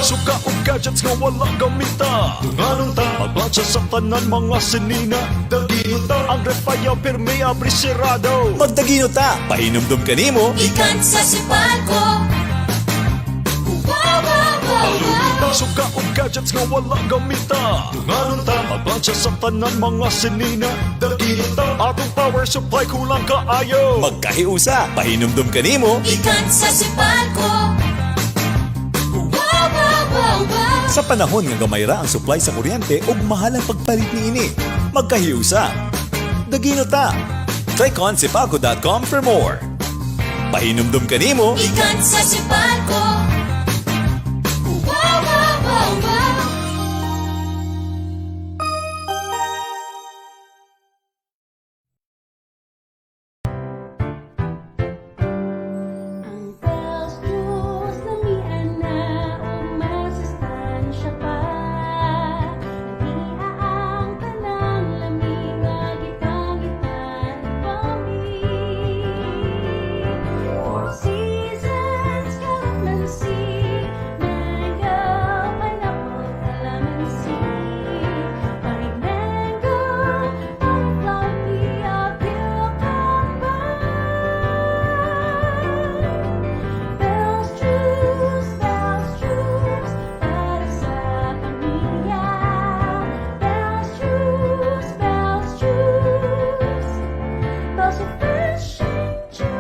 Suka og gadgets nga wala gamita. Dunganon ta. Magplansya sa tanan mga sinina. Dagino ta. Ang ref ayaw pirmi abri sirado. Magdagino ta, pahinumdum kanimo. Gikan sa Sipalko. Wow, wow, wow, wow. Suka og gadgets nga wala gamita. Dunganon ta. Magplansya sa tanan mga sinina. Dagino ta. Atong power supply kulang kaayo. Magkahiusa, pahinumdum kanimo. Gikan sa Sipalko. Wow, wow, wow, wow. Sa panahon nga gamay ra ang supply sa kuryente ug mahal ang pagpalit niini. Magkahiusa. Dagino ta. Click on sipalco.com for more. Pahinumdum kanimo. Gikan sa Sipalko. Wow, wow, wow, wow. Ang Bell's Juice lamian na o masustansya pa. Nagiha ang tanang lami nga gipangitan pami. Four seasons, kalamansi, mango, pineapple, calamansi. Pahig mango, butterfly pea, cucumber. Bell's Juice, para sa pamilya. Bell's Juice, Bell's Juice, Bell's Refreshing Juice.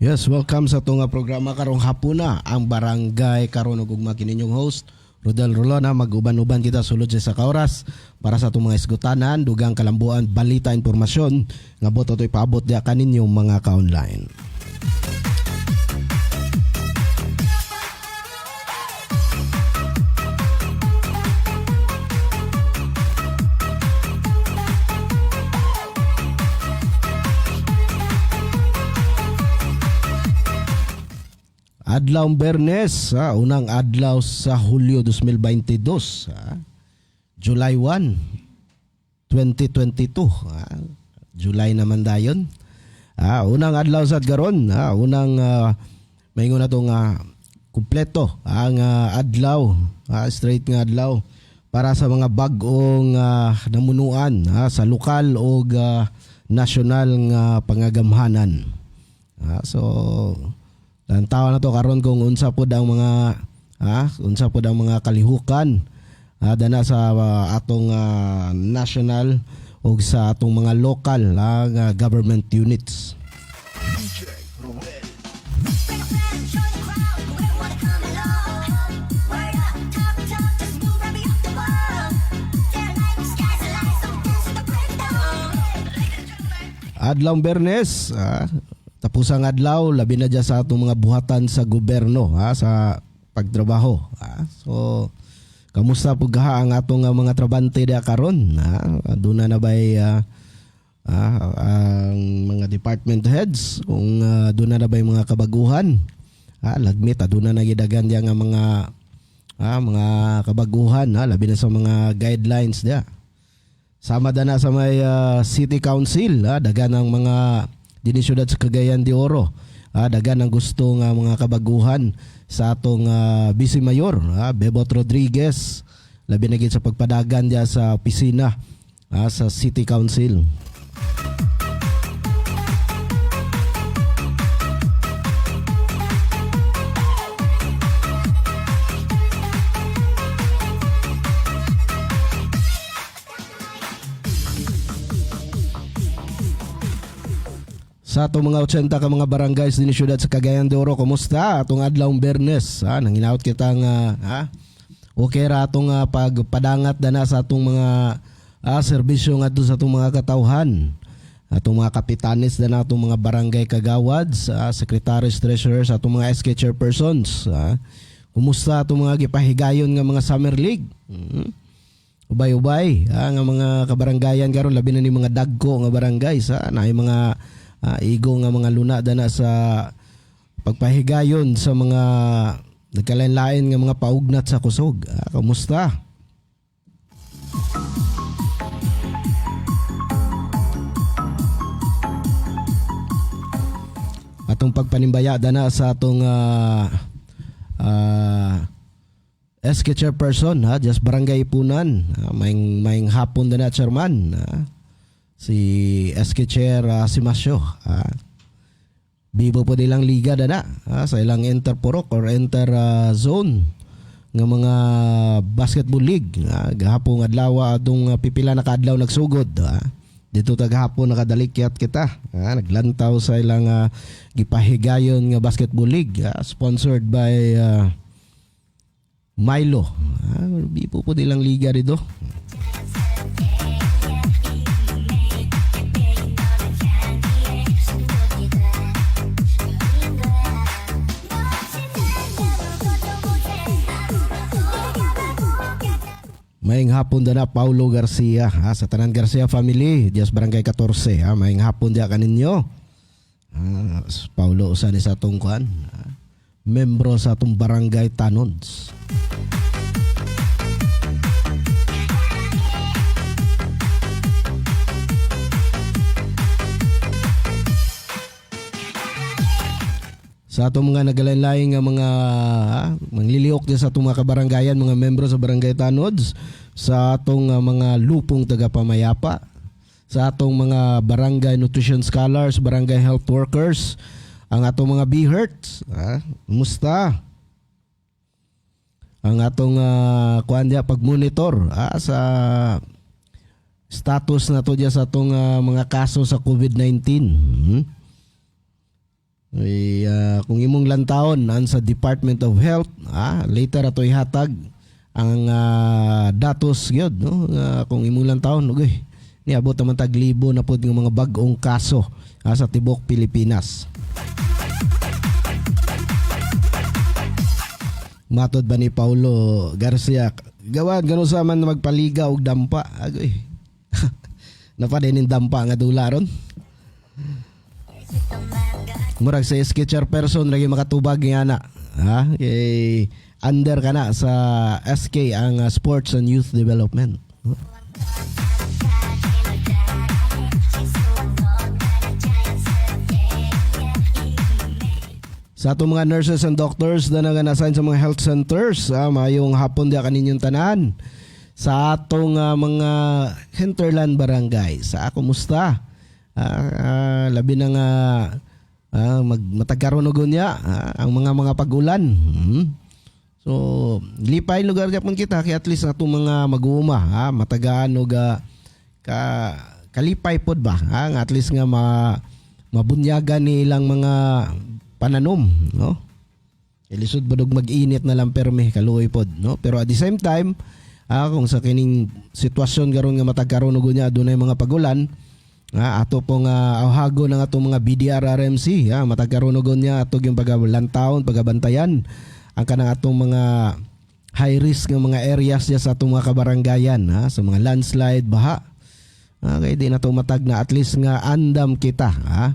Yes, welcome sa tunga programa karong hapuna, ang Barangay Karon ug ugma, kini inyong host Rodel Rolona. Mag-uban-uban kita sulod sa isa ka oras para sa atong mga isgutanan, dugang kalambuan, balita, impormasyon nga boto to'y paabot diya kaninyo mga ka-online. Adlaw Bernes, ha, unang adlaw sa Hulyo 2022, ha. July 1, 2022. Ha. July naman dayon. Ha, unang adlaw sa karon, ha, unang maingon na tong kumpleto ang adlaw, ha, straight nga adlaw para sa mga bag-ong namunuan, ha, sa lokal o nasyonal nga pangagamhanan. Ha, so tantawa na to karon kung unsa pod ang mga unsa pod ang mga kalihukan dana sa atong national ug sa atong mga lokal nga government units. Adlaw Bernes, tapos ang adlaw labi na dyan sa atong mga buhatan sa gobyerno, sa pagtrabaho. So kamusta pud ha ang atong mga trabante diya karon? Aduna na bay ang mga department heads kung aduna na bay mga kabaguhan? Lagmit aduna na gidagan diya nga mga mga kabaguhan, labi na sa mga guidelines diya. Sama da na sa may City Council, dagan ang mga dinhi syudad sa Cagayan de Oro. Dagan ang gusto nga mga kabaguhan sa atong Vice Mayor, Bebot Rodriguez, labi na gid sa pagpadagan diya sa opisina sa City Council. Sa atong mga 80 ka mga barangays din syudad sa Cagayan de Oro, kumusta atong adlaw Bernes? Ha, nanginaot kita nga ha? Okay ra atong pagpadangat dana sa atong mga serbisyo ngadto sa atong mga katawhan. Atong mga kapitanes dana, atong mga barangay kagawads, secretaries, treasurers, atong mga SK chairpersons. Ha? Kumusta atong mga gipahigayon nga mga Summer League? Ubay-ubay nga mga kabaranggayan karon, labi na ni mga dagko nga barangay sa naay mga igo nga mga luna dana sa pagpahigayon sa mga nagkalain-lain nga mga paugnat sa kusog. Kumusta? Atong pagpanimbaya dana sa atong SK chairperson ha, just Barangay Ipunan. Maing hapon dana, chairman. Si SK chair Simasyo. Bibo po nilang liga dana sa ilang interpurok or inter zone nga mga basketball league. Gahapon adlaw atong pipila na kaadlaw nagsugod. Dito taghapon nakadalikyat kita. Naglantaw sa ilang gipahigayon nga basketball league, sponsored by Milo. Bibo po nilang liga dito. Maayong hapon na Paulo Garcia, ha, sa Tanan Garcia family, Dias Barangay 14, ha, maayong hapon diya kaninyo. Paulo usa ni sa atong kuan, membro sa atong Barangay Tanods. Sa atong mga nagalain-laing nga mga mangliliok diya sa atong mga kabaranggayan, mga membro sa Barangay Tanods, sa atong mga lupong tagapamayapa, sa atong mga barangay nutrition scholars, barangay health workers, ang atong mga B-Hertz, kumusta? Ang atong kuan diya pag-monitor sa status na to diya sa atong mga kaso sa COVID-19. Ay, kung imong lantawon an sa Department of Health, later ato ihatag ang datos gyud, no. Kung imong lantawon, ugoy, niabot naman tag libo na pod nga mga bag-ong kaso sa tibok Pilipinas. Matod ba ni Paulo Garcia, gawan gano sa man magpaliga og dampa. Agoy. Napadinin dampa nga dula ron. Murag sa SK chairperson lagi makatubag nga na. Ha? Kay under ka na sa SK ang Sports and Youth Development. Sa atong mga nurses and doctors na nag-assign sa mga health centers, mayong hapon diya kaninyong tanan. Sa atong mga hinterland barangay, sa kumusta? Labi na nga matagkaroon og unya ang mga pag-ulan. So, lipay lugar gyapon kita kay at least atong mga mag-uuma matagaan og ka kalipay pod ba nga at least nga mabunyagan ni ilang mga pananom, no? Ilisod ba mag-init na lang perme kaluoy pod, no? Pero at the same time, kung sa kining sitwasyon karon nga matag karon og unya adunay mga pagulan, ato pong awhago ng atong mga BDRRMC, matag karon og unya ato yung pagalantaon, pagabantayan ang kanang atong mga high risk nga mga areas diya sa atong mga kabaranggayan, sa mga landslide, baha. Kay di na to matag na at least nga andam kita, ha.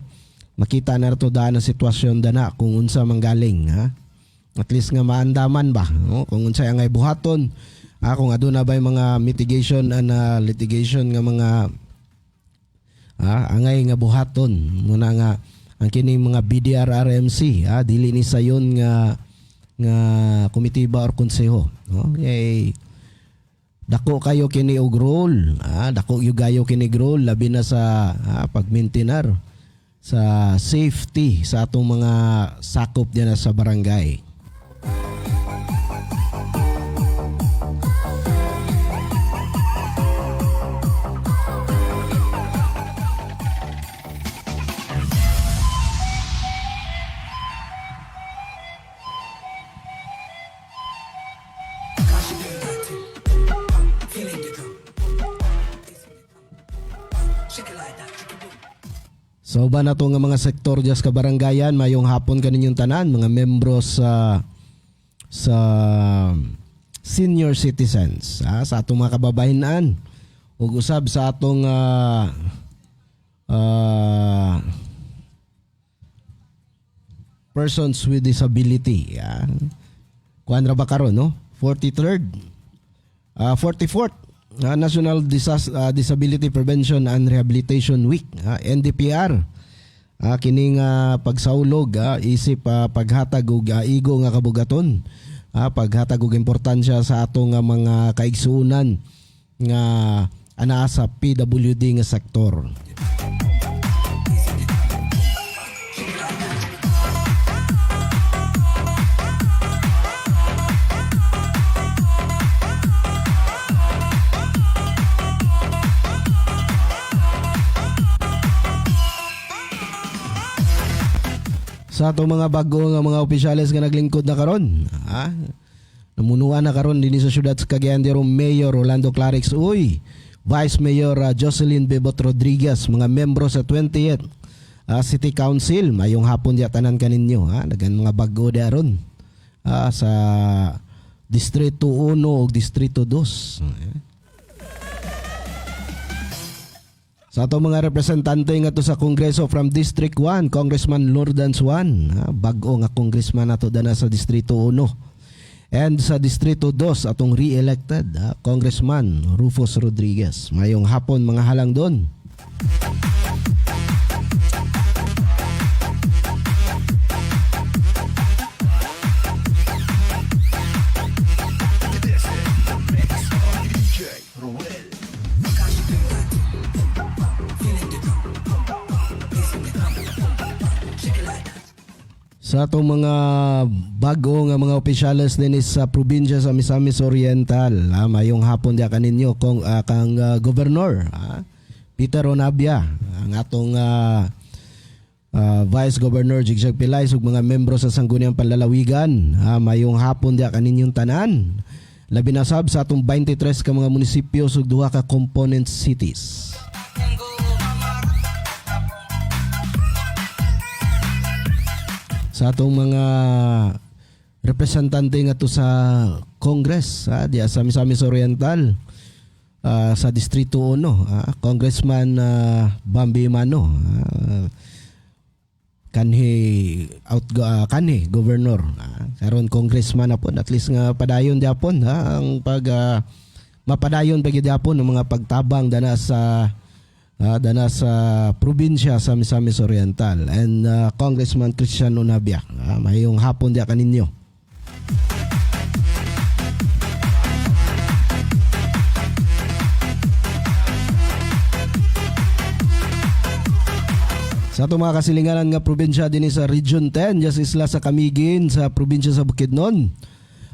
Makita na to daan ang sitwasyon dana kung unsa manggaling, ha. At least nga maandaman ba, no? Kung unsa ang ay buhaton, kung aduna ba yung mga mitigation and litigation nga mga angay nga buhaton muna nga ang kini mga BDRRMC, dili ni sayon nga nga komitiba or konseho, no? Kay dako kayo kini og role, dako gyud gayo kini role labi na sa pagmaintenar sa safety sa atong mga sakop diyan sa barangay. So ba na to nga mga sektor diya sa kabaranggayan, mayong hapon kaninyong tanan, mga membro sa sa senior citizens, sa atong mga kababahinan ug usab sa atong persons with disability. Kuan ra ba karon, no? 43rd, 44th National Disability Prevention and Rehabilitation Week, NDPR. Kining pagsaulog isip paghatag og igo nga kabugaton, paghatag og importansya sa atong mga kaigsuonan nga anaa sa PWD nga sektor. Sa atong mga bago nga mga opisyales nga naglingkod na karon, namunuan na karon dinhi sa siyudad sa Cagayan de Oro, Mayor Rolando Klarex Uy, Vice Mayor Jocelyn Bebot Rodriguez, mga membro sa 20th City Council, mayong hapon diya tanan kaninyo, ha. Dagan mga bago diya ron sa Distrito 1 ug Distrito 2. Sa atong mga representante nga to sa Kongreso from District 1, Congressman Lourdes Juan, ha, bag-o nga congressman nato dana sa Distrito 1. And sa Distrito 2, atong re-elected, ha, Congressman Rufus Rodriguez. Mayong hapon, mga halang doon. Sa atong mga bago nga mga opisyales din sa probinsya sa Misamis Oriental, mayong hapon diya kaninyo kung kang Governor Peter Onabia, ang atong Vice Governor Jigjag Pilay ug mga membro sa Sangguniang Panlalawigan, mayong hapon diya kaninyong tanan. Labi na sab sa atong 23 ka mga munisipyo ug duha ka component cities. Sa atong mga representante nga to sa Congress, diya sa Misamis Oriental, sa Distrito 1, Congressman Bambi Mano, kanhi out kanhi governor, karon congressman na pod, at least nga padayon diapon, ha, ang pag mapadayon pa gyud diapon ang mga pagtabang dana sa probinsya sa Misamis Oriental, and Congressman Christian Onabia, mayong hapon diya kaninyo. Sa atong mga kasilinganan nga probinsya dinhi sa Region 10, diya sa isla sa Camiguin, sa probinsya sa Bukidnon.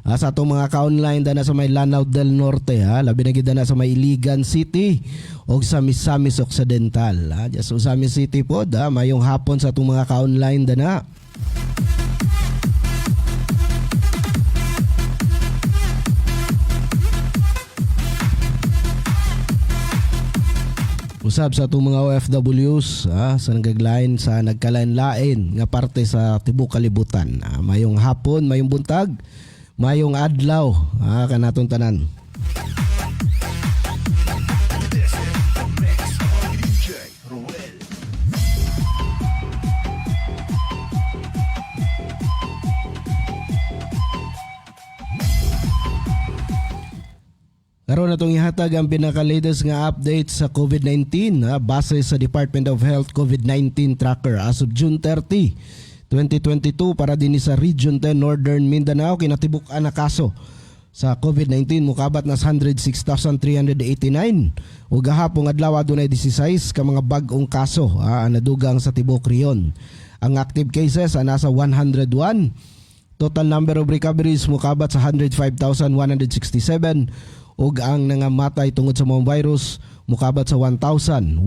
Sa atong mga ka-online dana sa may Lanao del Norte, ha, labi na gyud dana sa may Iligan City og sa Misamis Occidental. Ha, diya sa Ozamiz City pod, ha, mayong hapon sa atong mga ka-online dana. Usab sa atong mga OFWs, sa nagaglain sa nagkalain-lain nga parte sa tibuok kalibutan. Mayong hapon, mayong buntag, mayong adlaw, kanatong tanan. Karon atong ihatag ang pinaka-latest nga update sa COVID-19, ha, base sa Department of Health COVID-19 Tracker as of June 30, 2022 para dinhi sa Region 10 Northern Mindanao. Kinatibuk-an na kaso sa COVID-19 mukabat na 106,389 ug gahapon adlaw adunay 16 ka mga bag-ong kaso, nadugang sa tibuok rehiyon. Ang active cases nasa 101. Total number of recoveries mukabat sa 105,167 ug ang nangamatay tungod sa maong virus mukabat sa 1,121.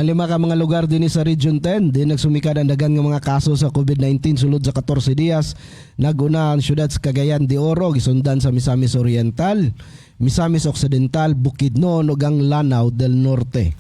Ang lima ka mga lugar dinhi sa Region 10, di nagsumikad ang daghan nga mga kaso sa COVID-19 sulod sa 14 dias. Naguna ang syudad sa Cagayan de Oro, gisundan sa Misamis Oriental, Misamis Occidental, Bukidnon ug ang Lanao del Norte.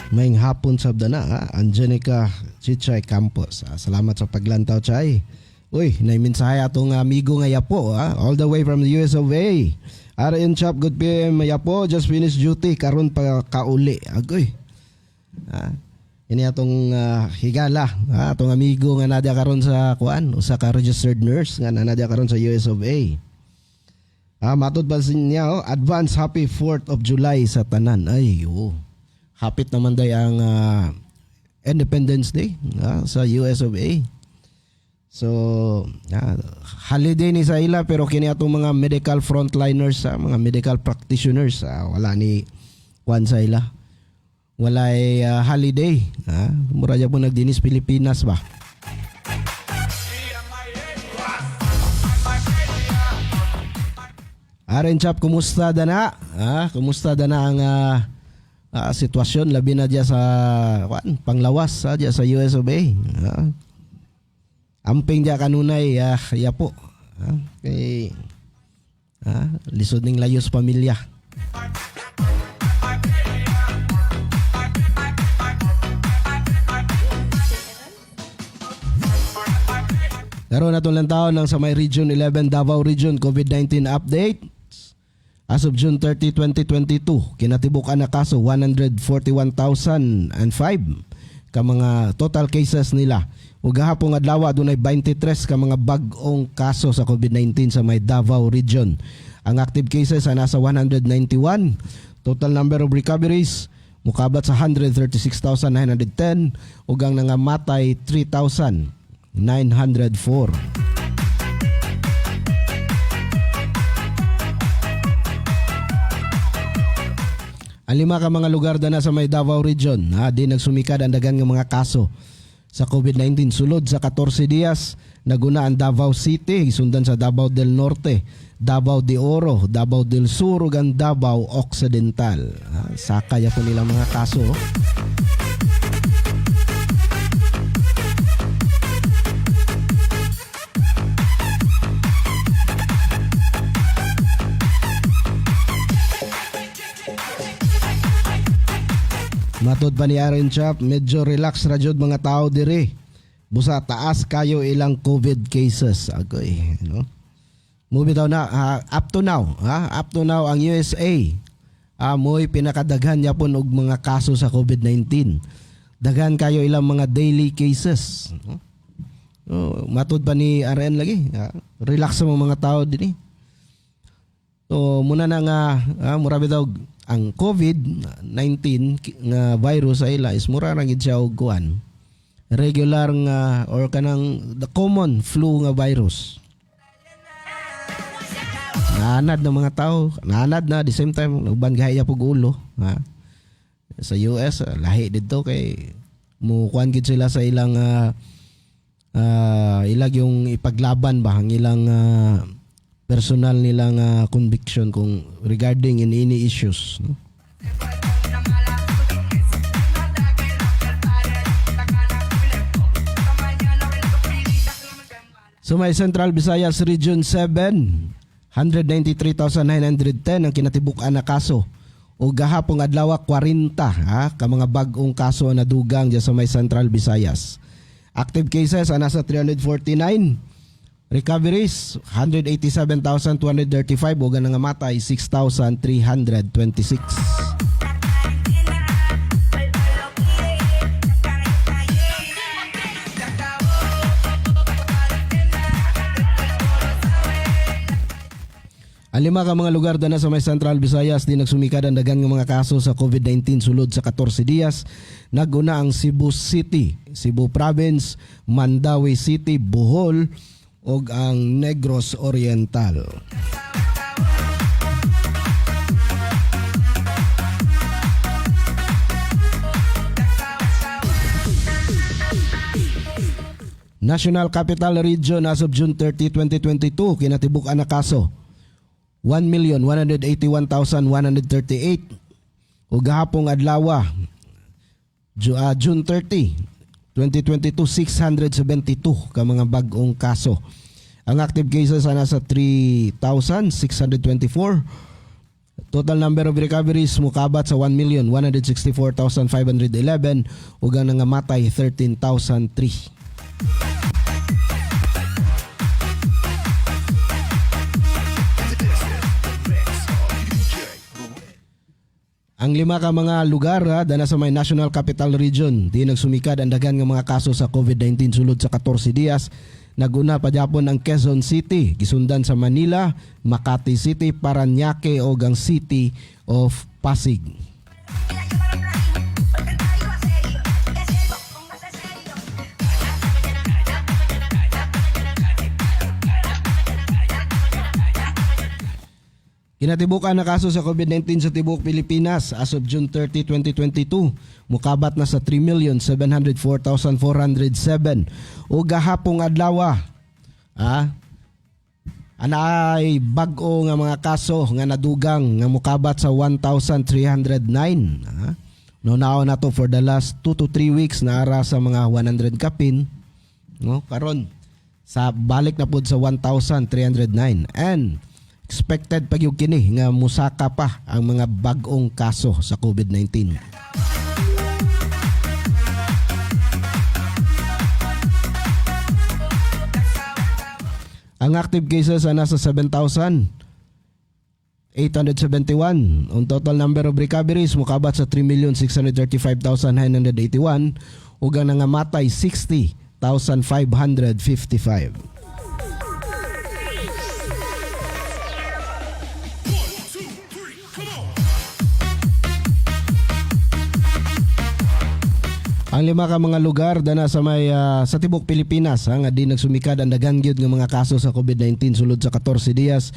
Maayong hapon sab na, ha? Angelica Chichay Campos. Ah, salamat sa paglantaw, Chay. Uy, naimensahe atong amigo nga Yapo, ha? All the way from the US of A. RN Chop, good PM, Yapo, just finished duty, karon pa kauli. Agoy. Ah, ini atong higala, ha? Atong amigo nga naa karon sa kuan, usa ka registered nurse nga naa karon sa US of A. Ah, matod ba niya, oh, advance happy 4th of July sa tanan. Ay, oh. Hapit naman day ang Independence Day sa US of A. So, holiday ni sa ila pero kini atong mga medical frontliners, mga medical practitioners, wala ni kuan sa ila. Walay holiday. Mura po nagdinis Pilipinas ba? Aren Chap, kumusta dana? Kumusta dana ang sitwasyon labi na diya sa kuan, panglawas diya sa US of A? Amping diya kanunay yapo. Kay lisod ning layos pamilya. Karon atong lantawon ang sa may Region 11 Davao Region COVID-19 update. As of June 30, 2022, kinatibuk-an na kaso 141,005 ka mga total cases nila. Ug gahapon adlaw adunay 23 ka mga bag-ong kaso sa COVID-19 sa may Davao Region. Ang active cases ay nasa 191. Total number of recoveries mukabat sa 136,910 ug ang nangamatay 3,904. Ang lima ka mga lugar na sa may Davao Region, ha, di nagsumikad ang daghan nga mga kaso sa COVID-19 sulod sa 14 dias. Naguna ang Davao City, sundan sa Davao del Norte, Davao de Oro, Davao del Sur ug ang Davao Occidental. Ha, saka po nilang mga kaso. Matod pa ni Aaron Chap, medyo relax ra jud mga tao diri. Busa taas kayo ilang COVID cases. Agoy, no? Mubi daw na up to now, ha? Up to now ang USA mo'y pinakadaghan yapon og mga kaso sa COVID-19. Daghan kayo ilang mga daily cases. No? Oh, matod pa ni RN lagi. Relax sa mga tao dinhi. So muna na nga mura bitaw ang COVID-19 nga virus sa ila is mura ra gid siya og kuan. Regular nga or kanang the common flu nga virus. Naanad ng mga tao, naanad na the same time uban gaya pug ulo, ha. Sa US lahi didto kay mo kuan gid sila sa ilang ilag yung ipaglaban ba ang ilang personal nilang conviction kung regarding in any issues, no? So may Central Visayas Region 7, 193,910 ang kinatibuk-an na kaso. O gahapong adlaw 40, ha, ka mga bag-ong kaso na dugang diya sa may Central Visayas. Active cases ang nasa 349. Recoveries 187,235 ug ang nangamatay 6,326. Ang lima ka mga lugar na sa may Central Visayas di nagsumikad ang daghan nga mga kaso sa COVID-19 sulod sa 14 dias. Naguna ang Cebu City, Cebu Province, Mandaue City, Bohol ug ang Negros Oriental. National Capital Region as of June 30, 2022, kinatibuk-an na kaso 1,181,138. Ug gahapong adlaw, June 30, 2022, 672 ka mga bag-ong kaso. Ang active cases ay nasa 3,624. Total number of recoveries mukabat sa 1,164,511 ug ang nangamatay 13,003. Ang lima ka mga lugar ha, dana sa may National Capital Region di nagsumikad ang daghan nga mga kaso sa COVID-19 sulod sa 14 dias. Naguna pa gyapon ang Quezon City, gisundan sa Manila, Makati City, Parañaque ug ang City of Pasig. Kinatibukan na kaso sa COVID-19 sa tibuok Pilipinas as of June 30, 2022. Mukabat na sa 3,704,407. O gahapong adlaw, anaay bag-o nga mga kaso nga nadugang nga mukabat sa 1,309. Ah, no, nao na to for the last 2 to 3 weeks naara sa mga 100 kapin. No, karon sa balik na pud sa 1,309 and expected pag yung kini nga musaka pa ang mga bag-ong kaso sa COVID-19. Ang active cases ay nasa 7,871. Ang total number of recoveries mukabat sa 3,635,981 ug ang nangamatay 60,555. Ang lima ka mga lugar dana sa may sa tibok Pilipinas ha, nga di nagsumikad ang daghan gyud nga mga kaso sa COVID-19 sulod sa 14 dias.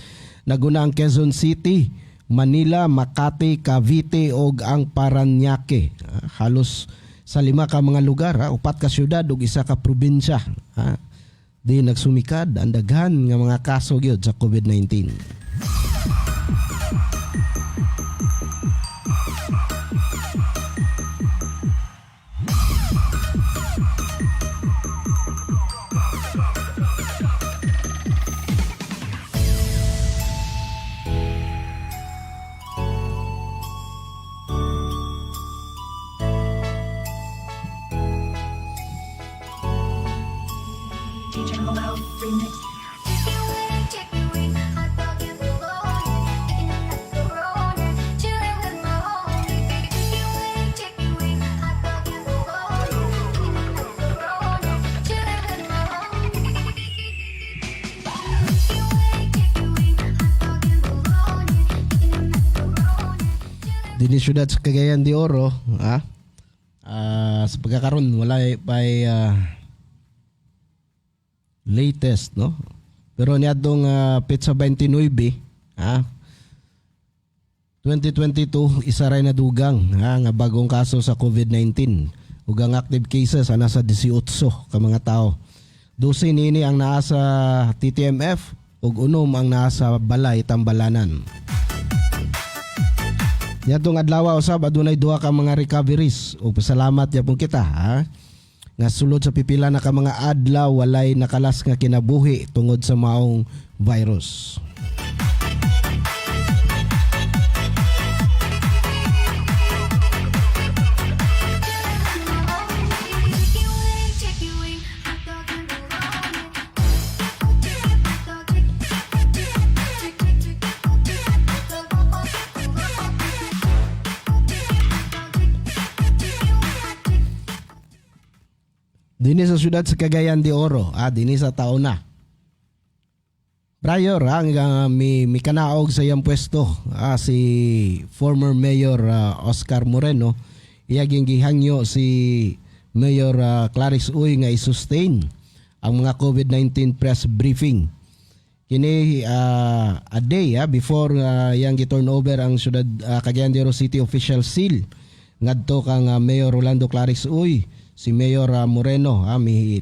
Naguna ang Quezon City, Manila, Makati, Cavite ug ang Parañaque. Halos sa lima ka mga lugar, ha, upat ka syudad ug isa ka probinsya. Ha, di nagsumikad ang daghan nga mga kaso gyud sa COVID-19. DJ Mo Remix. Dinhi syudad sa Cagayan de Oro, ha? Sa pagkakaron wala pay latest, no? Pero niadtong petsa 29, ha, 2022, isa ray nadugang, ha, nga bagong kaso sa COVID-19. Ug ang active cases ana sa 18 ka mga tao. 12 niini ang naa sa TTMF ug unom ang naa sa Balay Tambalanan. Niadtong adlaw usab adunay duha ka mga recoveries ug pasalamat gyapon kita, ha, nga sulod sa pipila na ka mga adlaw walay nakalas nga kinabuhi tungod sa maong virus. Dinhi sa syudad sa Cagayan de Oro, dinhi sa taon na. Prior ang mi kanaog sa iyang pwesto si former Mayor Oscar Moreno, iya ging gihangyo si Mayor Clarice Uy nga i-sustain ang mga COVID-19 press briefing. Kini a day before iyang gi-turn over ang syudad Cagayan de Oro City official seal ngadto kang Mayor Rolando Clarice Uy, si Mayor Moreno mi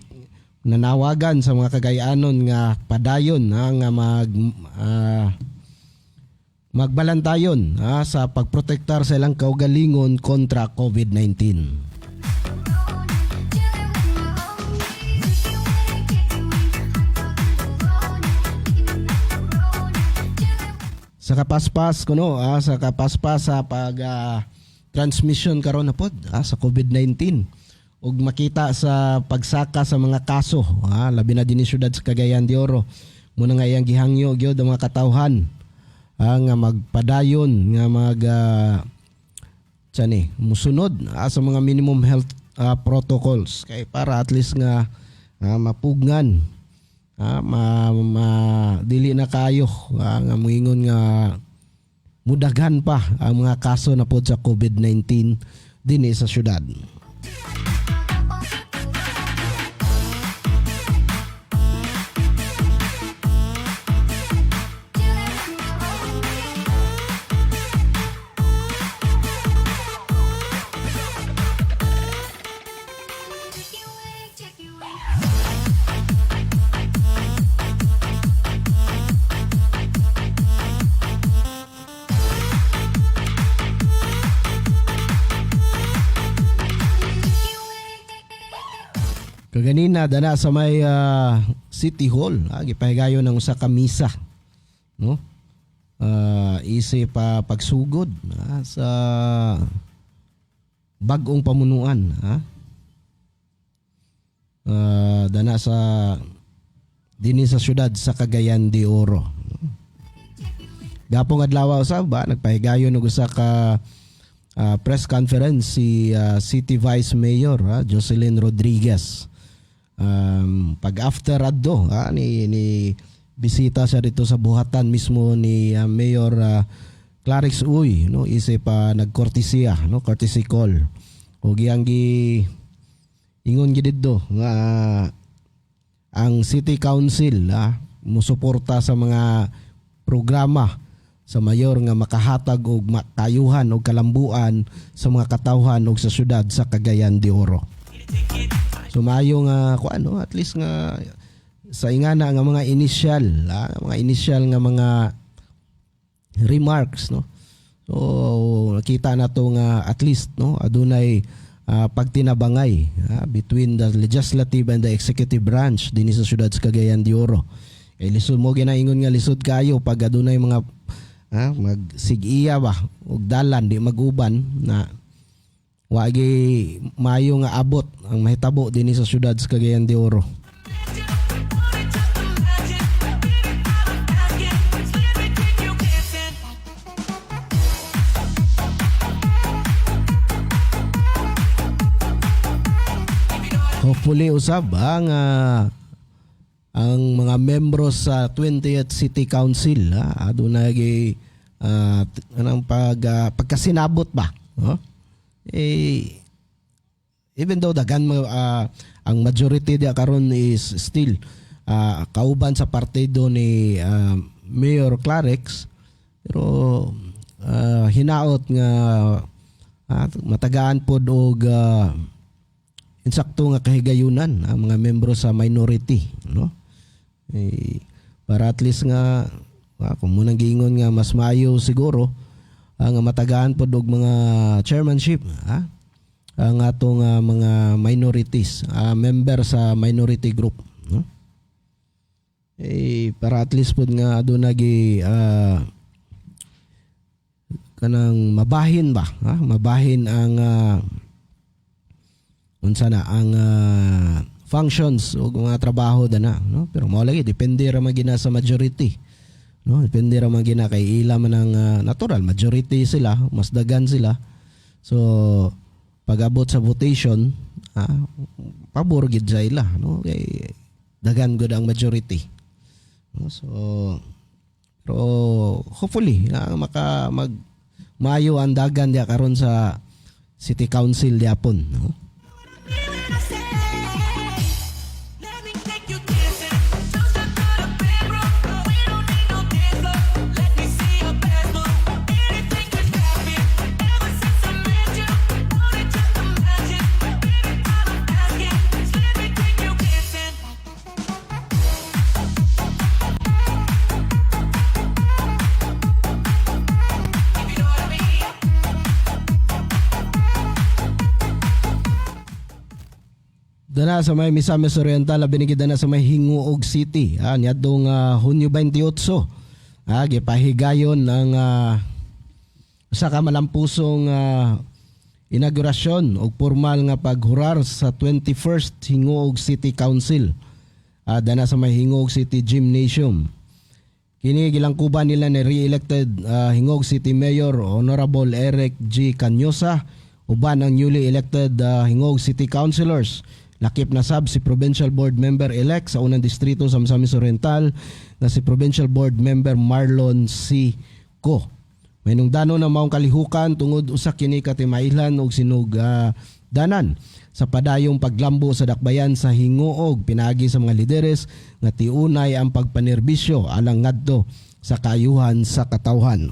nanawagan sa mga Kagayanon nga padayon nga magbalantayon sa pagprotektar sa ilang kaugalingon kontra COVID-19. Sa kapaspas kuno sa kapaspas sa pag transmission karon na pod sa COVID-19 ug makita sa pagsaka sa mga kaso labi na dinhi syudad sa Cagayan de Oro. Muna nga iyang gihangyo gyud ang mga katawhan nga magpadayon nga mag tsani musunod sa mga minimum health protocols kay para at least nga mapugngan ma dili na kayo nga moingon nga mudaghan pa ang mga kaso na pod sa COVID-19 dinhi sa syudad. Kaganina dana sa may City Hall, gipahigayon ang usa ka misa, no? Isip pa pagsugod sa bag-ong pamunuan, ha? Dana sa dinhi sa syudad sa Cagayan de Oro. Gapong adlaw usab ba nagpahigayon og usa ka press conference si City Vice Mayor Jocelyn Rodriguez. Pag after adto ni bisita siya dito sa buhatan mismo ni Mayor Clarix Uy, no, isip pa nagkortesiya, no, courtesy call. Ug iyang gi ingon gid didto nga ang City Council musuporta sa mga programa sa mayor nga makahatag og makayuhan og kalambuan sa mga katawhan og sa syudad sa Cagayan de Oro. So maayo nga kuan, no, at least nga sa ingana nga mga initial nga mga remarks, no. So nakita na to nga at least, no, adunay pagtinabangay between the legislative and the executive branch dinhi sa syudad sa Cagayan de Oro. Kay lisod mo ginaingon nga lisod kayo pag adunay mga magsigiya ba og dalan di maguban na wagi maayo nga abot ang mahitabo dinhi sa syudad sa Cagayan de Oro. Hopefully usab ang mga membro sa 20th City Council adunay gi anong pagkasinabot ba, no? Eh, even though daghan mga ang majority diya karon is still kauban sa partido ni Mayor Clarix, pero hinaot nga matagaan pod og insakto nga kahigayunan ang mga membro sa minority, no, eh, para at least nga kung munang giingon nga mas maayo siguro nga matagaan pod og mga chairmanship ang atong mga minorities member sa minority group, no, eh, para at least pod nga aduna gi kanang mabahin ba mabahin ang unsa na ang functions o mga trabaho dana, no. Pero mao lagi, depende ra man gina sa majority, no, depende ra man gina kay ila man ang natural majority sila, mas dagan sila. So pag-abot sa votation pabor gid sa ila, no, kay dagan gud ang majority, no? So pero hopefully na maka mag maayo ang dagan diya karon sa City Council diapon, no? Let me take you dancing. Don't stop to the bedroom. We don't need no dance floor. Let me see your best move. Anything could happen. Ever since I met you, wanted just imagine. Baby, all I'm asking is let me take you dancing. Dana sa may Misamis Oriental, labi ni dana sa may Gingoog City. Niadtong Hunyo 28. Gipahigayon ang usa ka malampusong inaugurasyon og formal nga paghurar sa 21st Gingoog City Council. Dana sa may Gingoog City Gymnasium. Kini gilangkuban nila ni re-elected Gingoog City Mayor Honorable Eric G. Cañosa uban ang newly elected Gingoog City Councilors. Lakip na sab si Provincial Board Member-elect sa unang distrito sa Misamis Oriental na si Provincial Board Member Marlon C. Co. Mahinungdanon na maong kalihukan tungod usa kini ka timailhan og sinug danan sa padayong paglambo sa dakbayan sa Gingoog pinaagi sa mga lideres nga tiunay ang pagpanerbisyo alang ngadto sa kaayuhan sa katawhan.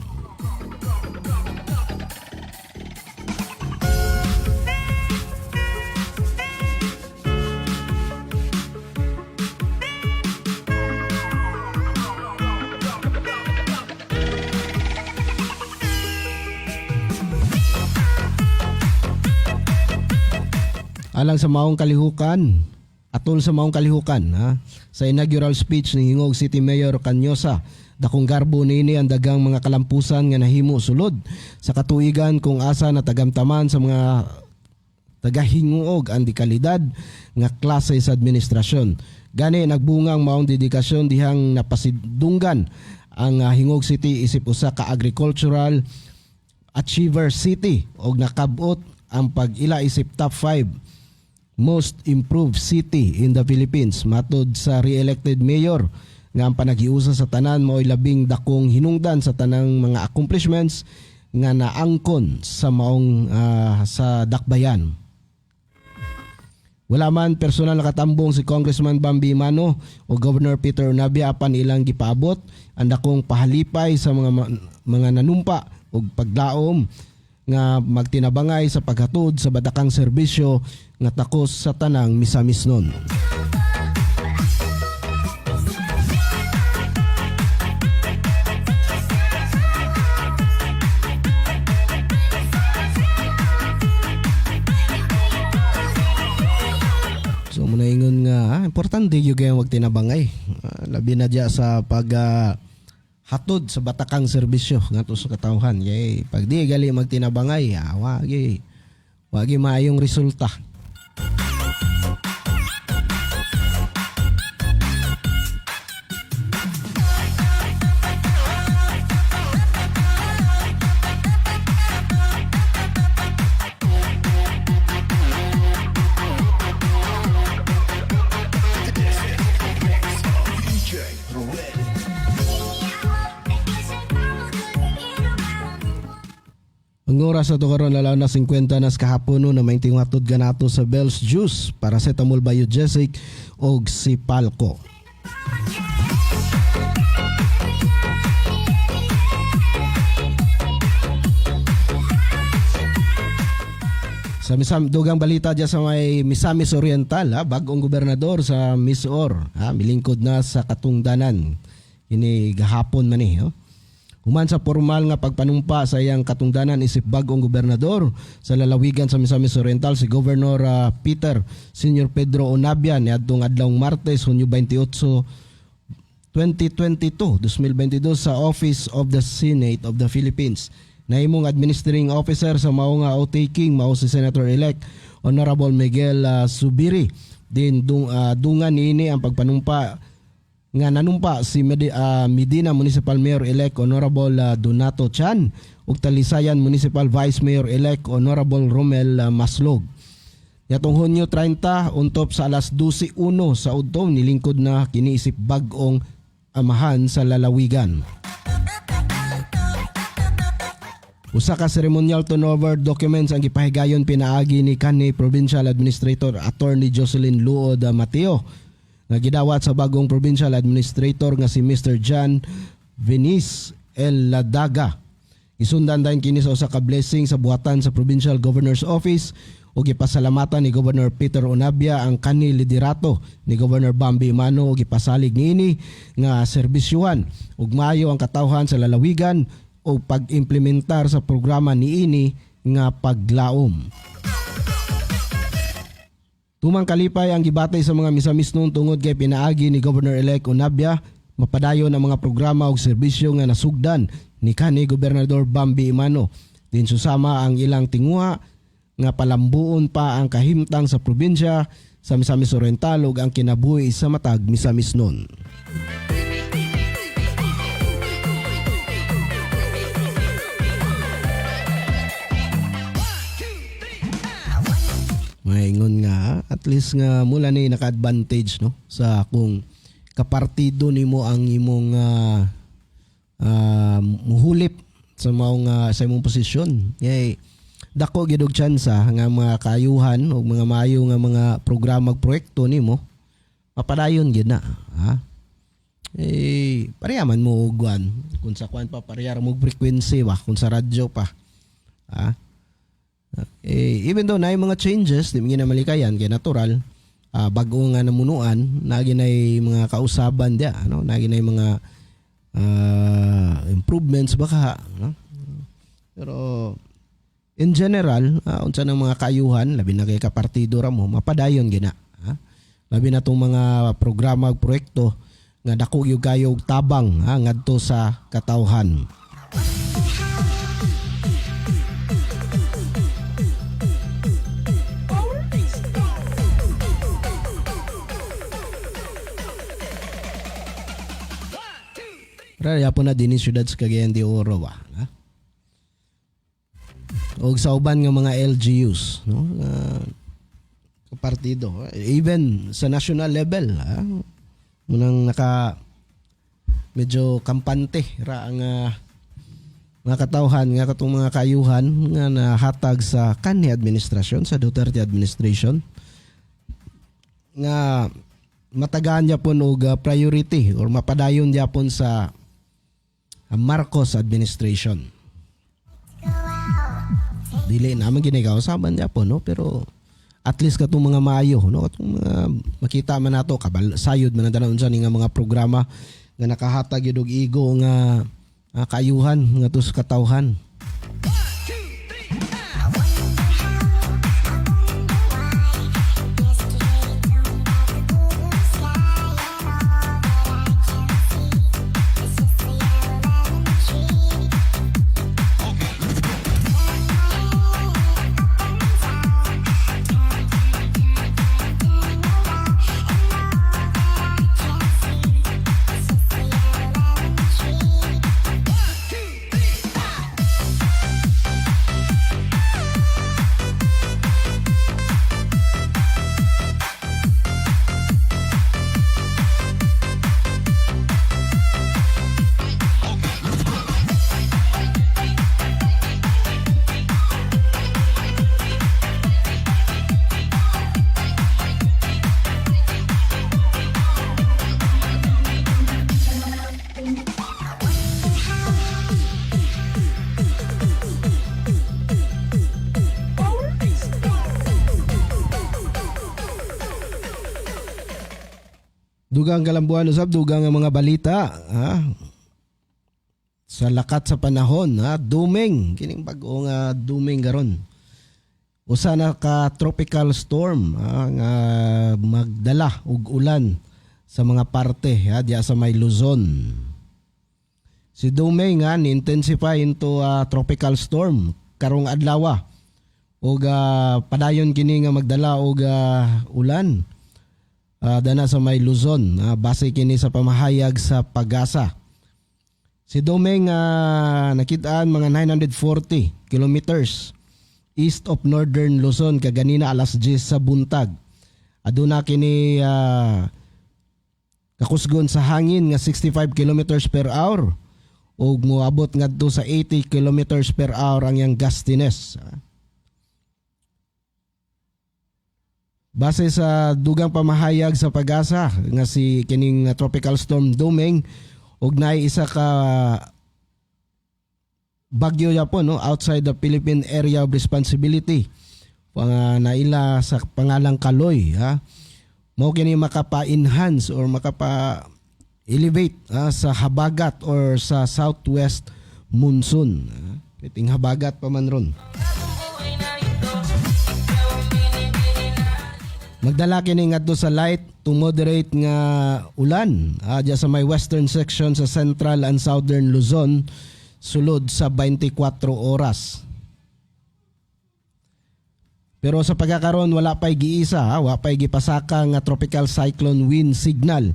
Alang sa maong kalihukan, atol sa maong kalihukan ha, sa inaugural speech ni Gingoog City Mayor Cañosa, dakong garbo niini ang daghang mga kalampusan nga nahimo sulod sa katuigan kung asa natagamtaman sa mga tagahinguog ang dekalidad nga klase sa administrasyon. Gani nagbungang maong dedikasyon dihang napasidunggan ang Gingoog City isip usa ka agricultural achiever city og nakabot ang pag-ila isip top 5 most improved city in the Philippines, matod sa re-elected mayor nga ang panaghiusa sa tanan mao'y labing dakong hinungdan sa tanang mga accomplishments nga naangkon sa maong sa dakbayan. Wala man personal na katambong si Congressman Bambi Emano o Governor Peter Unabia, apan ilang gipaabot ang dakong pahalipay sa mga nanumpa ug paglaom nga magtinabangay sa paghatod sa batakang serbisyo nga takos sa tanang Misamisnon. So mao na ingon nga importante gyud kaayo magtinabangay. Labi na diya sa pag hatod sa batakang serbisyo ngadto sa katawhan. Kay pag di gali magtinabangay, wagi maayong resulta. Ang oras sa karon, 1:50 na sa kahapon na may hatod ganato sa Bell's Juice, Paracetamol Biogesic og Sipalco. Sa Misam, dugang balita dyan sa may Misamis Oriental, ha, bagong gobernador sa Misor, ha, milingkod na sa katungdanan. Kini gahapon man eh. Oh. Human sa formal nga pagpanumpa sa iyang katungdanan isip bagong gobernador sa lalawigan sa Misamis Oriental si Governor Peter Senior Pedro Unabia niadtong adlawng Martes, Hunyo 28, 2022 2022 sa Office of the Senate of the Philippines. Nahimong administering officer sa mao nga oath-taking mao si Senator-elect Honorable Miguel Zubiri. Din dungan niini ang pagpanumpa nga nanumpa si Medina Municipal Mayor-elect Honorable Donato Chan ug Talisayan Municipal Vice Mayor-elect Honorable Romel Maslog. Yatong Hunyo 30 untop sa alas 12:01 sa udto, nilingkod na kini isip bag-ong amahan sa lalawigan. Usa ka ceremonial turnover documents ang gipahigayon pinaagi ni kanhi Provincial Administrator Attorney Jocelyn Luod Mateo nga gidawat sa bagong Provincial Administrator nga si Mr. John Venice L. Ladaga. Gisundan dayon kini sa usa ka blessing sa buhatan sa Provincial Governor's Office ug gipasalamatan ni Governor Peter Unabia ang kanhi liderato ni Governor Bambi Emano ug gipasalig niini nga serbisyuhan ug maayo ang katawhan sa lalawigan o pag-implementar sa programa niini nga paglaom. Tumang kalipay ang gibatay sa mga Misamisnon tungod kay pinaagi ni Governor-elect Unabia mapadayon ang mga programa ug serbisyo nga nasugdan ni kanhi Gobernador Bambi Emano. Din susama ang ilang tinguha nga palambuon pa ang kahimtang sa probinsya sa Misamis Oriental ug ang kinabuhi sa matag Misamisnon. Maingon nga at least nga mula ni naka-advantage, no, sa kung kapartido nimo ang imong muhulip sa maong sa imong posisyon. Kay dako gid og tsansa nga mga kaayuhan o mga maayo nga mga programa ug proyekto nimo mapadayon gid na, ha. Eh, pareha man mo og kuan kung sa kuan pa, pareha ra mo og frequency ba, kung sa radyo pa, ha. Eh, even though na mga changes, di mo ginamalikayan, kay natural, bago nga namunuan, naa ginay mga kausaban dia, ano, naa ginay mga improvements baka, no? Pero in general, unsa nang mga kaayuhan, labi na kay kapartido ra mo, mapadayon gina. Ha? Labi na tong mga programa ug proyekto nga dako gyud kayo og tabang, ha, ngadto sa katawhan. Pero po na din siyudad sa Cagayan de Oro ba? Ha? Og sa uban nga mga LGUs, no? Partido, even sa national level, ha? Munang naka medyo kampante ra ang mga katawhan nga katong mga kaayuhan nga nahatag sa kanhi administrasyon, sa Duterte administration, nga matagaan gyapon og priority or mapadayon gyapon sa Marcos administration. Dili naman ginigausaban gyapon, no, pero at least katong mga maayo, no, katong mga makita man nato kabal sayod man ang tanan unsa ni nga mga programa nga nakahatag gyud og igo nga kaayuhan ngadto sa katawhan. Dugang kalambuan usab, dugang ang mga balita, ha? Sa lakat sa panahon, ha, Dumeng, kining bag-o nga Dumeng karon. Usa na ka tropical storm, ha, nga magdala og ulan sa mga parte, ha, diya sa may Luzon. Si Dumeng, ha, ni-intensify into a tropical storm karong adlaw ug padayon kini nga magdala og ulan dana sa may Luzon, base kini sa pamahayag sa PAGASA. Si Domeng nakitaan mga 940 kilometers east of northern Luzon kaganina alas 10 sa buntag. Aduna kini kakusgon sa hangin nga 65 kilometers per hour ug moabot ngadto sa 80 kilometers per hour ang iyang gustiness. Base sa dugang pamahayag sa PAGASA nga si kining tropical storm Domeng ug naay isa ka bagyo yapon, no, outside the Philippine Area of Responsibility naila sa pangalang Kaloy, ha, mao kini makapa-enhance or makapa elevate, ha, sa habagat or sa southwest monsoon, ha. Kiting habagat pa man ron. Magdala kini ngadto sa light to moderate nga ulan diya sa may western section sa central and southern Luzon sulod sa 24 oras. Pero sa pagkakaron wala pa'y giisa, ha? Wa pa'y gipasaka nga tropical cyclone wind signal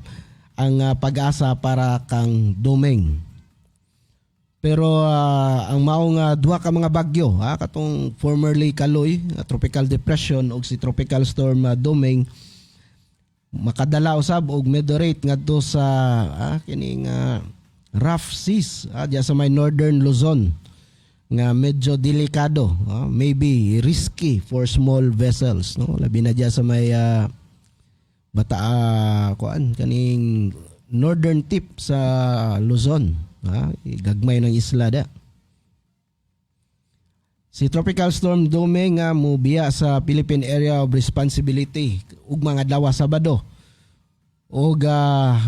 ang PAGASA para kang Domeng. Pero ang maong duha ka mga bagyo, ha, katong formerly Kaloy, tropical depression, ug si tropical storm Domeng, makadala usab og moderate ngadto sa kining rough seas diya sa may northern Luzon nga medyo delikado, maybe risky for small vessels, no, labi na diya sa may bata, kuan, kaning northern tip sa Luzon, gagmay ng isla da. Si Tropical Storm Domeng nga mubiya sa Philippine Area of Responsibility ug mga adlaw Sabado og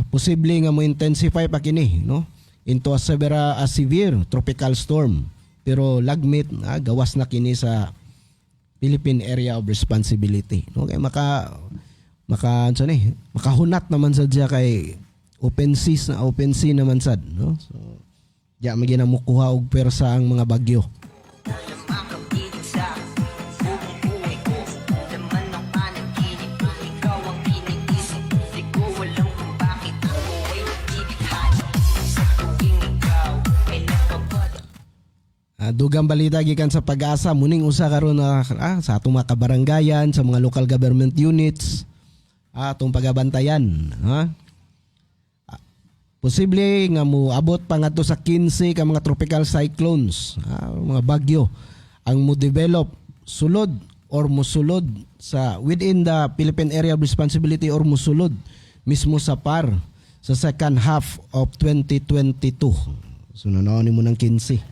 posible nga mo intensify pa kini, no, into a severe tropical storm, pero lagmit gawas na kini sa Philippine Area of Responsibility, no, kay maka maka ano ni, makahunat naman sad siya kay open seas na, open sea naman sad, no. So diya man gyud mukuha og pwersa ang mga bagyo. Makapilig sa buong buhay ko. Laman ng panaginip, ikaw ang iniisip. Di ko alam kung bakit ako ay nabibighani sa tuwing ikaw ay nakabalik. Dugang balita gikan sa PAGASA, muning usa karon na sa atong mga kabaranggayan, sa mga local government units, atong pagabantayan, ha? Posible nga moabot pa ngadto sa 15 ka mga tropical cyclones, mga bagyo ang mo develop sulod or musulod sa within the Philippine Area of Responsibility or musulod mismo sa PAR sa second half of 2022. So nanaon mo ng 15.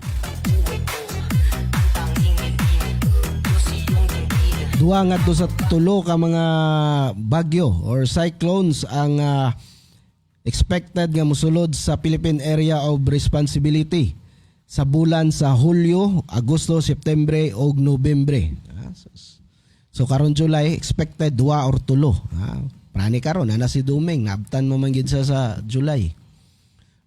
Tanging hiling ko sa iyong dinggin. Duha ngadto sa tulo ka mga bagyo or cyclones ang expected nga mosulod sa Philippine Area of Responsibility sa bulan sa Hulyo, Agosto, Septembre ug Nobyembre. So karon July, expected duha or tulo. Prani karon na si Domeng, naabtan mo man gid sa July.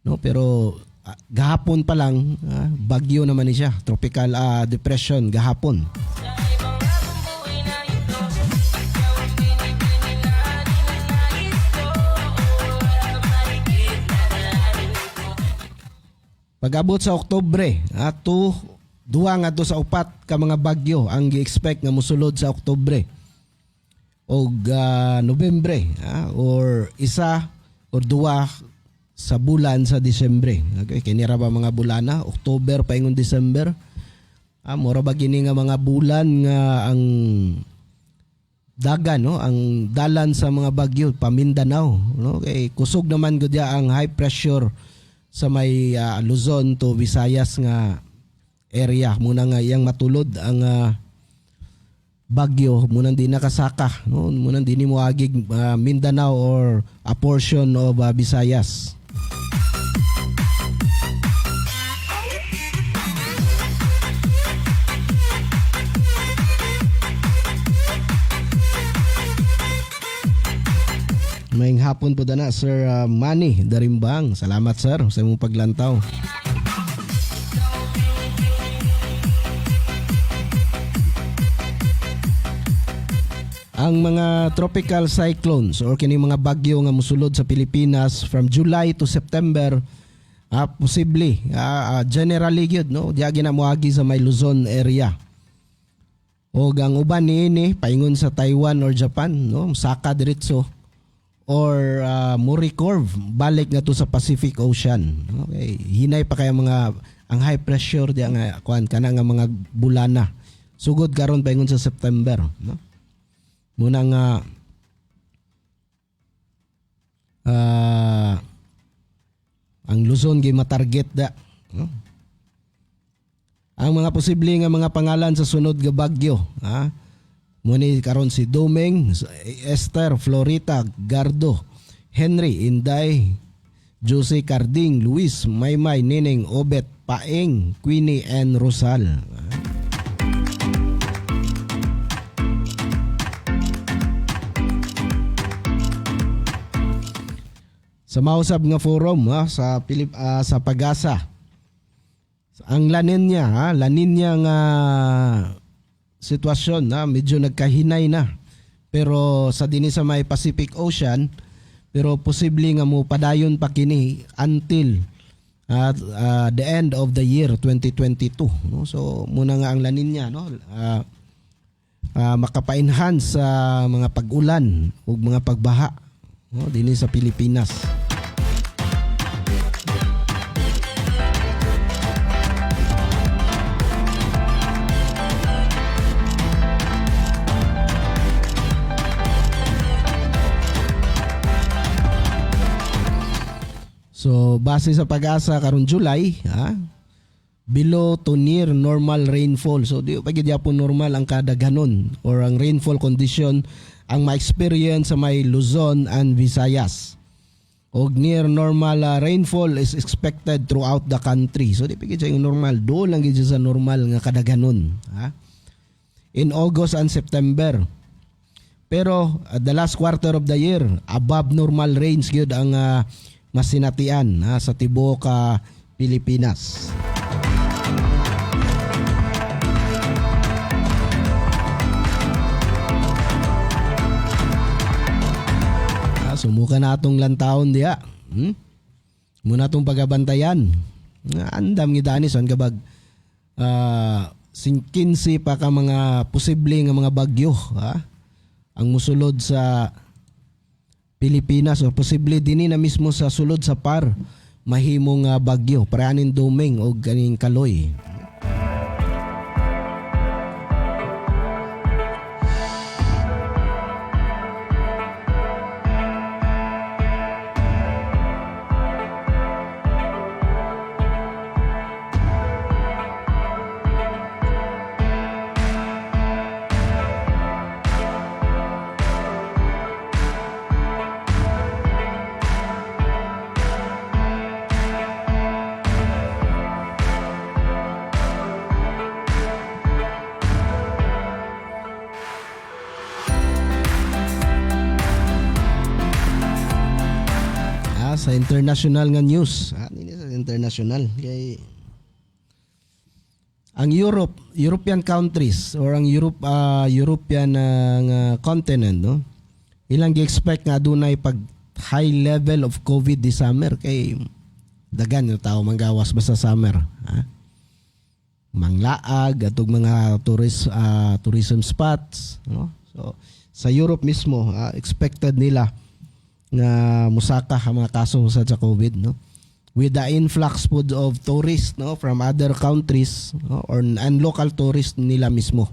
No, pero gahapon pa lang bagyo naman ni siya, tropical depression gahapon. Sa ibang buhay na ito, ikaw ang binibini na ninanais ko. Mahigit na dalangin ko. Pag-abot sa Oktubre, ato duha ngadto sa upat ka mga bagyo ang gi-expect nga mosulod sa Oktubre og Nobyembre, or isa or duha sa bulan sa Disyembre. Okay, kini ra ba mga bulana, October paingon December. Mura ba gini nga mga bulan nga ang dagan, no, ang dalan sa mga bagyo pa Mindanao, no, kay kusog naman gud ya ang high pressure sa may Luzon to Visayas nga area, muna nga iyang matulod ang bagyo, munang di nakasaka, no, munang di ni moagig Mindanao or a portion of Visayas. Maayong hapon po dana, Sir Manny Darimbang. Salamat, sir, sa imong paglantaw. Ang mga tropical cyclones or kini mga bagyo nga mosulod sa Pilipinas from July to September, posible, generally gyud, no, diya gina moagi sa may Luzon area. O ang uban niini paingon sa Taiwan or Japan, no, saka diretso or mo-recurve balik nga to sa Pacific Ocean. Okay, hinay pa kaya mga ang high pressure diya nga kuan kana nga mga bulana. Sugod karon paingon sa September, no? Muna nga ang Luzon gi matarget da, no? Ang mga posible nga mga pangalan sa sunod nga bagyo, ha? Muni karon si Domeng, Esther, Florita, Gardo, Henry, Inday, Jose, Carding, Luis, Maymay, Nining, Obet, Paeng, Queenie, and Rosal. Sa mausab nga forum ha, sa sa Pag-asa. Ang La Nina, ha, La Nina nga sitwasyon ha, medyo nagkahinay na. Pero sa dinhi sa may Pacific Ocean, pero posible nga mo padayon pa kini until at the end of the year 2022, no? So muna nga ang La Nina, no, makapa-enhance sa mga pag-ulan ug mga pagbaha, no, dinhi sa Pilipinas. So base sa Pag-asa karon July, ha, below to near normal rainfall. So di pa gid po normal ang kadaghanon or ang rainfall condition ang ma-experience sa may Luzon and Visayas. Og near normal rainfall is expected throughout the country. So di pa gid siya yung normal, do lang gid siya sa normal nga kadaghanon, ha, in August and September. Pero the last quarter of the year, above normal rains gyud ang masinatian, ha, sa tibuok Pilipinas. Sumuka na atong lantawon diha. Muna atong pagabantayan. Andam gid ani son kabag 15 pa ka mga posible nga mga bagyo, ha, ang musulod sa Pilipinas o posible dinhi na mismo sa sulod sa par mahimong bagyo paranin Doming o ganing Kaloy. Sa international nga news. Nini sa international kay ang Europe, European countries or ang Europe European nga continent, no, ilang gi-expect nga adunay pag high level of COVID this summer kay dagan yung tao manggawas basta summer, ha? Manglaag atog mga tourist tourism spots, no? So sa Europe mismo, expected nila nga musaka ang mga kaso sa COVID, no, with the influx pod of tourists, no, from other countries, no, or and local tourists nila mismo.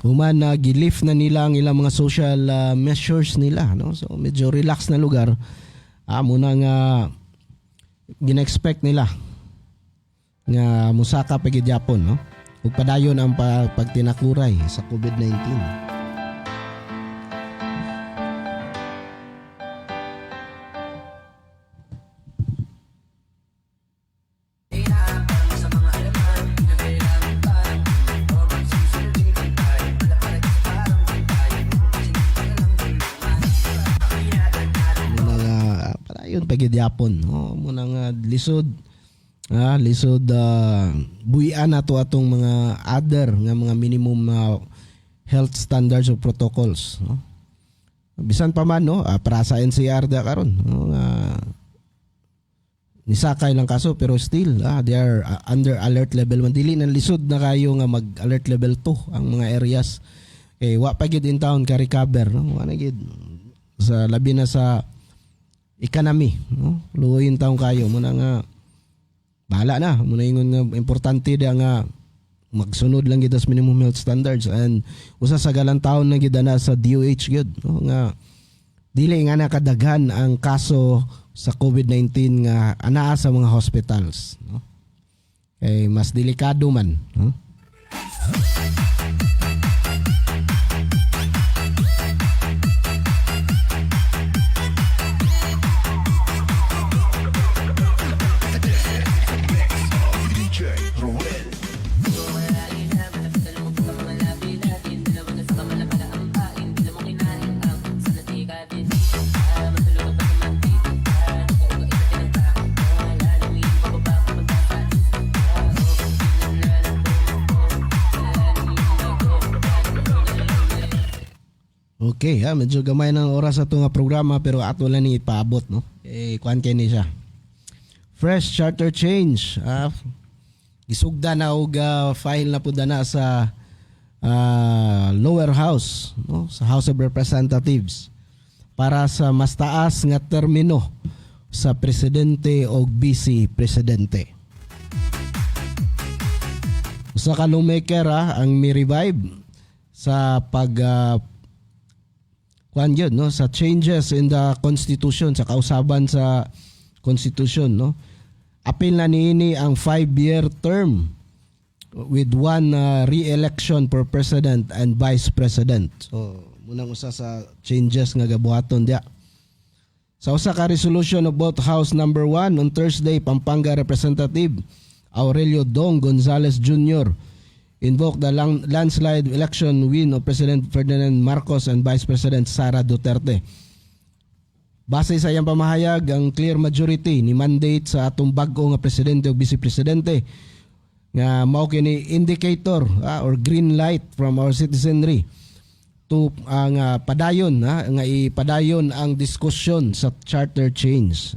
Human na gilift na nila ang ilang mga social measures nila, no, so medyo relax na lugar, muna nga gina-expect nila nga musaka pa gid yapon, no, ug padayon ang pagtinakuray sa COVID-19. Muna nga padayon pa gid yapon, no, muna nga lisod, lisod buhian nato atong mga other nga mga minimum health standards o protocols, no. Bisan pa man, no, para sa NCR da karon, no, nga nisakay lang kaso pero still they are under alert level 1. Dili na lisod na kayo nga mag alert level 2 ang mga areas kay wa pa gid in town ka recover, no, wa na gid sa labi na sa economy, no, luoyin taon kayo. Muna nga bahala na muna ingon nga importante da nga magsunod lang gid sa minimum health standards and usa sa galang taon na gid na sa DOH gyud, no, nga dili nga nakadaghan ang kaso sa COVID-19 nga anaa sa mga hospitals, no, kay mas delikado man, no. DJ Ruel. Okay, ha, medyo gamay ng oras sa nga programa pero ato lang ni ipaabot, no. Eh kuan kay ni siya. Fresh charter change. Ah, gisugda na og file na pud na sa lower house, no, sa House of Representatives para sa mas taas nga termino sa presidente o vice presidente. Usa ka lawmaker ang mi-revive sa pag kuan yun, no, sa changes in the constitution, sa kausaban sa constitution, no. Apil na niini ang 5-year term with one re-election per president and vice president. So, munang usa sa changes nga gabuhaton diya. Sa usa ka resolution of both House number 1 on Thursday, Pampanga Representative Aurelio Dong Gonzales Jr. invoked the landslide election win of President Ferdinand Marcos and Vice President Sara Duterte. Base sa iyang pamahayag, ang clear majority ni mandate sa atong bag-o nga presidente o vice presidente nga mao kini indicator or green light from our citizenry to ang padayon nga ipadayon ang diskusyon sa charter change.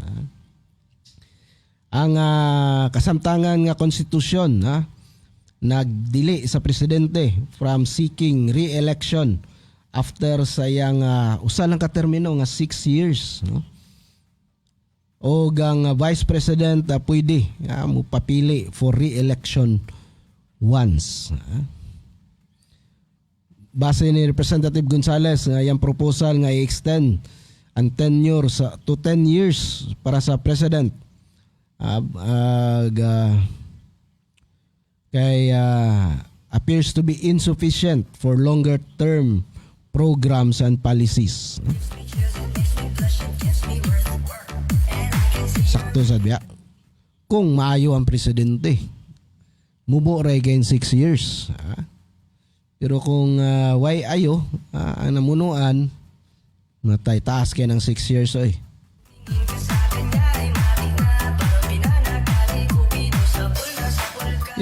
Ang kasamtangan nga konstitusyon nagdili sa presidente from seeking re-election after sa iyang usa lang ka termino nga 6 years, no? O ang vice president pwede mo papili for re-election once. Base ni Representative Gonzales nga iyang proposal nga i-extend ang tenure sa to 10 years para sa president kay appears to be insufficient for longer term programs and policies. Sakto sa biya. Kung maayo ang presidente, mubo ra kay 6 years. Ha? Pero kung way ayo, ang namunuan, natay taas kay ng 6 years oy.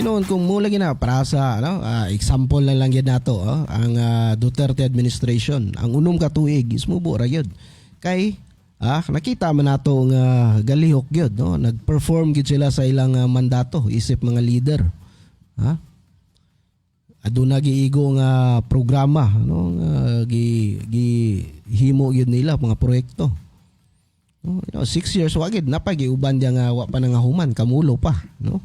Kung mula gina para sa ano, example na lang gyud nato, oh, ang Duterte administration, ang unom ka tuig is mubo ra gyud. Kay nakita man nato nga galihok gyud, no, nag-perform gyud sila sa ilang mandato isip mga leader. Ha? Aduna giigo nga programa, no, nga gi gi himo gyud nila mga proyekto. No, 6 years wa gid napay giuban diya nga wa pa na nga human kamulo pa, no.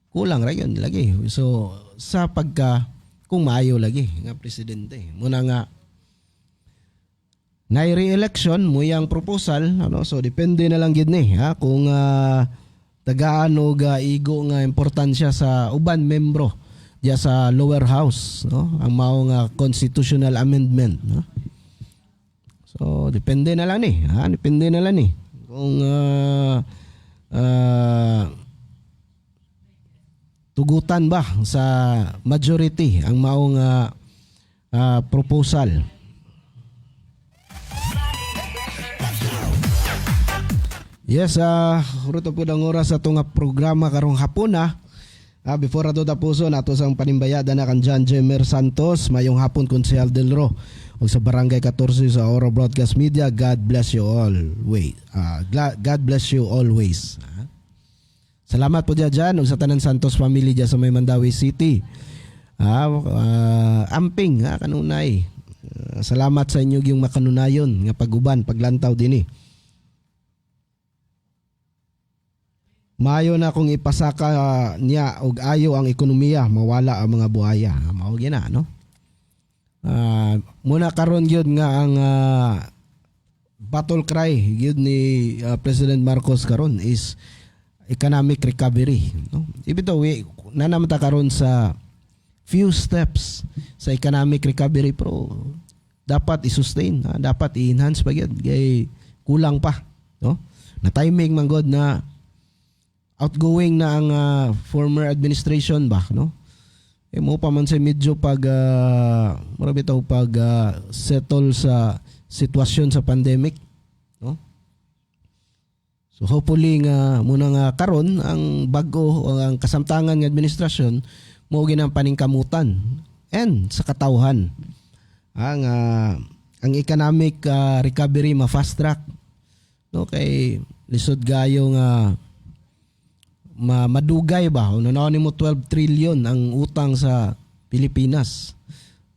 Kulang ra yun lagi. So sa pagka kung maayo lagi nga presidente, muna nga na re-election mo yang proposal ano, so depende na lang gid ni ha kung tagaan og igo nga importansya sa uban membro diya sa lower house, no, ang mao nga constitutional amendment, no. So depende na lang ni ha, depende na lang ni kung tugutan ba sa majority ang maong proposal. Yes, ruto po ang oras sa nga programa karong hapon na. Before ato tapuson ato sang panimbayada na kan John Jemer Santos, mayong hapon, Konsehal Delro ug sa Barangay 14 sa Oro Broadcast Media. God bless you all. Wait. God bless you always. Salamat po dyan dyan ug sa tanan Santos family dyan sa may Mandaue City. Amping ha, kanunay. Salamat sa inyo yung makanunayon nga paguban, paglantaw dinhi. Maayo na kung ipasaka niya og ayo ang ekonomiya, mawala ang mga buhaya. Mao gyud na, no? Muna karon gyud nga ang battle cry gyud ni President Marcos karon is economic recovery, no? Ibito we na naman ta karon sa few steps sa economic recovery pero dapat i-sustain, ha? Dapat i-enhance pa gyud kay kulang pa, no? Na timing man god na outgoing na ang former administration ba, no? Eh mo pa man sa medyo pag mura bitaw pag settle sa sitwasyon sa pandemic, no? So hopefully nga muna nga karon ang bag-o o ang kasamtangan nga administrasyon mo ginang paningkamutan and sa katawhan ang ang economic recovery ma fast track, no, kay lisod gayo nga madugay ba no nimo 12 trillion ang utang sa Pilipinas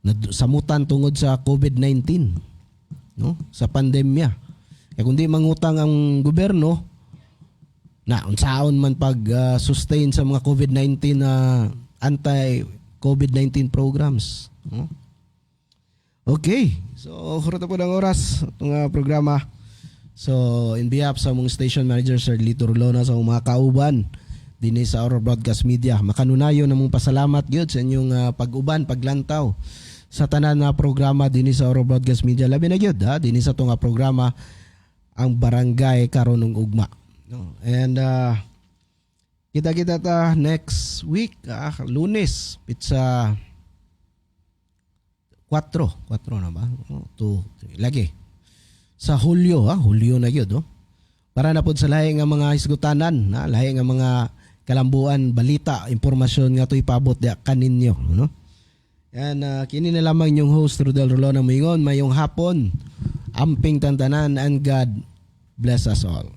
na samutan tungod sa COVID-19, no, sa pandemya. Kaya kung di mangutang ang gobyerno na, unsaon man pag sustain sa mga COVID-19 na anti COVID-19 programs, no? Okay. So, hurot na po ng oras itong programa. So, in behalf sa among station manager, Sir Lito Rulona, sa among mga kauban dinhi sa Aurora Broadcast Media, makanunayon namong pasalamat gyud sa inyong pag-uban, paglantaw sa tanan na programa dinhi sa Aurora Broadcast Media. Labi na gyud ha, dinhi sa atong programa, ang Barangay Karon ug Ugma. No? And kita-kita ta next week, Lunes, petsa 4, 4 na ba? Oh, 2, 3, lagi. Sa Hulyo, ha? Hulyo na yun, oh. Para na pod sa lahi nga mga hisgutanan, ha? Lahi nga mga kalambuan, balita, impormasyon nga to ipabot diya kaninyo, no? Yan, kini na lamang inyong host, Rodel Rolona, moingon, mayong hapon, amping tantanan, and God bless us all.